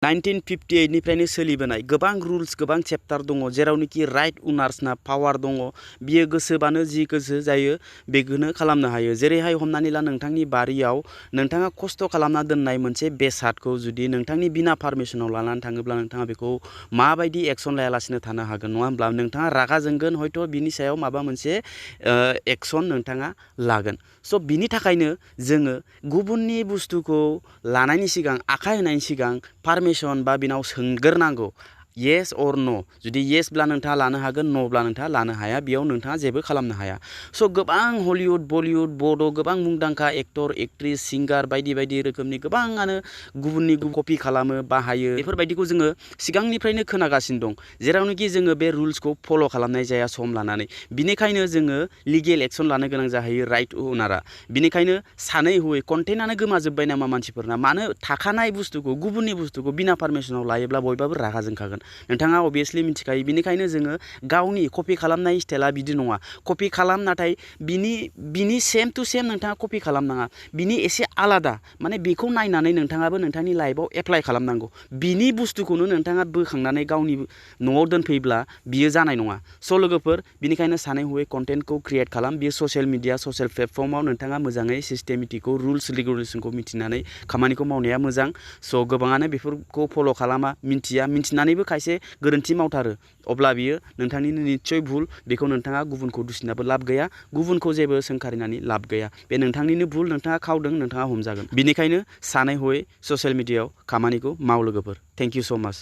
1958 निफ्रायनो सोलिबोनाय गोबां रुल्स गोबां चेप्टार दङ जेरावनोखि राइट उनार्सना पावार दङ बियो गोसोबानो जि गोसो जायो बेखौनो खालामनो हायो जेरैहाय हमनानै ला नोंथांनि बारियाव नोंथाङा खस्थ' खालामना दोननाय मोनसे बेसादखौ जुदि नोंथांनि बिना पारमिसनाव लानानै थाङोब्ला नोंथाङा बेखौ माबायदि एक्सन लायालासिनो थानो हागोन नङा होमब्ला नोंथाङा रागा जोंगोन हयथ' बिनि सायाव माबा मोनसे एक्सन नोंथाङा लागोन स' बिनि थाखायनो जोङो गुबुननि बुस्थुखौ लानायनि सिगां आखाइ होनायनि सिगां पारमिसन बा बिनाव सोंग्रोनांगौ येस अर न' जुदि येसब्ला नोंथाङा लानो हागोन न'ब्ला नोंथाङा लानो हाया बेयाव नोंथाङा जेबो खालामनो हाया स' गोबां हलिउड बलिउड बड' गोबां मुंदांखा एक्टर एक्ट्रिस सिंगार बायदि बायदि रोखोमनि गोबाङानो गुबुननि कपि खालामो बाहायो बेफोरबायदिखौ जोङो सिगांनिफ्रायनो खोनागासिनो दं जेरावनोखि जोङो बे रुल्सखौ फल' खालामनाय जाया सम लानानै बिनिखायनो जोङो लिगेल एक्सन लानो गोनां जाहैयो राइट अनारा बिनिखायनो सानै हयै कन्टेन्टआनो गोमाजोब्बाय नामा मानसिफोरना मानो थाखानाय बुस्थुखौ गुबुननि बुस्थुखौ बिना पारमिसनाव लायोब्ला बयबाबो रागा जोंखागोन नोंथाङा अबियासलि मिथिखायो बिनिखायनो जोङो गावनि कपि खालामनाय स्टाइला बिदि नङा कपि खालाम नाथाय बिनि सेम टु सेम नोंथाङा कपि खालामनाङा बिनि एसे आलादा माने बेखौ नायनानै नोंथाङाबो नोंथांनि लाइफआव एप्लाइ खालामनांगौ बिनि बुस्थुखौनो नोंथाङा बोखांनानै गावनि न'आव दोनफैब्ला बियो जानाय नङा स' लोगोफोर बिनिखायनो सानै हयै कन्टेन्टखौ क्रिएट खालाम बियो ससियेल मिडिया ससियेल प्लेटफर्माव नोंथाङा मोजाङै सिस्टेमेटिकखौ रुल्स रेगुलेसनखौ मिथिनानै खामानिखौ मावनाया मोजां स' गोबाङानो बेफोरखौ फल' खालामा मिन्थिनानैबो खायसे गोरोन्थि मावथारो अब्ला बियो नोंथांनिनो निस्सय भुल बेखौ नोंथाङा गुबुनखौ दुसिनाबो लाब गैया गुबुनखौ जेबो सोंखारिनानै लाब गैया बे नोंथांनिनो भुल नोंथाङा खावदों नोंथाङा हमजागोन बिनिखायनो सानै हयै ससियेल मिडियायाव खामानिखौ माव लोगोफोर थेंक इउ स' माच